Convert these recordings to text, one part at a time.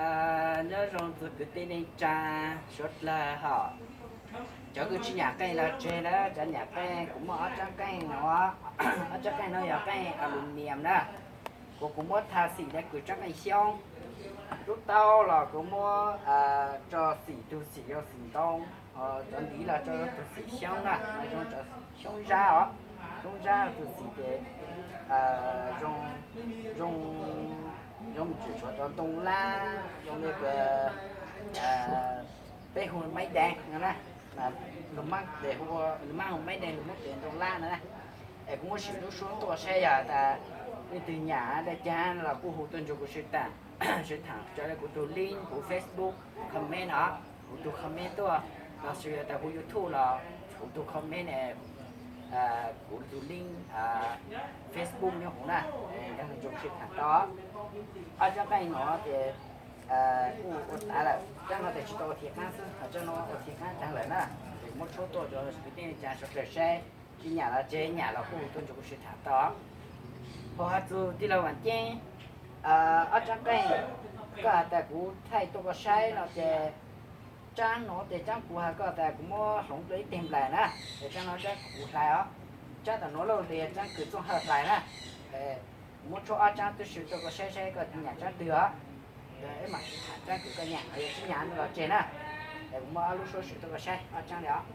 Nyob zoo txog kwv tij neej tsa suav dlawg hom. Cov kws tsi nyam qeej los tseg na, cov nyam qeej kuv muaj ob tsaab qeej no. Ob tsaab qeej no yog qeej aluminium na. Kuv, kuv muab tha xim le kws tsaab qeej xyoob. Lub taub los kuv muab tso xim, tug xim yog xim ntoo, cov ntiv los tso tug xim xyoob na, zoo cov xyoob zab os. Xyoob zab tug xim ces zoo, zoo, zoo tshua cov ntoo lab zoo li peb hu maiv dees no na. Nws mab hu maiv dees, nws muab tes ntoo lab no na. Es kuv muab sim lub suab tuaj saib yog tas leej twg nyam dai cag los kuj hu tuaj nrug kuv sib tham, sib tham raws li kuv tug link, kuv Facebook comment no, kuv tug comment tuaj, los sis yog tas hu YouTube los kuv tug comment, kuv tug link Facebook nyob huv na, nrug sib tham tau. Ob tsaab qeej no ces kuj ua tas lawm, tsaab no tes tsis tau ua thim qaab xwb, ho tsaab no ua thim qaab taag lawm na. Ces muab tshuab tuaj rua kwv tij neej tsa suav dlawg saib, tsi nyam los tseg, nyam los kuj hu tuaj nrug kuv sib tham tau. Ho has txug tij laug Vaam Ceeb, ob tsaab qeej koj has tas kuv thaij tuaj koj saib no ces tsaab no ces tsaab kuv has koj tas kuv muab hloov dlua ib teg nplais na, es tsaab no tsaab kuv hlais os. Tsaab tom nuav lauj, tsaab kws Txooj Hawj hlais na. Kuv muab tshuab ob tsaab tub si tuaj koj saib saib koj nyam tsaab twg os. Wb mam sib tham tsaab kws koj nyam, yog tsi nyam los tseg na. Es kuv muab ob lub suab sim tuaj koj saib ob tsaab li os.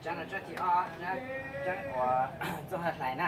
Tsaab no tsaab thib ob, tsaab uas Txooj Hawj hlais na.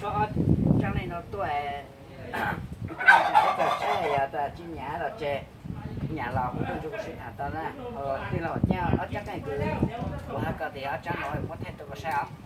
Tso ob tsaab leej no tuaj, tsis tau saib yog tsis nyam los tseg, nyam los kuv tuaj ntsib kuv sib tham tau na. Tij laug Nyiaj, ob tsaab leej kws kuv has koj tias ob tsaab no muab thaij rau koj saib os.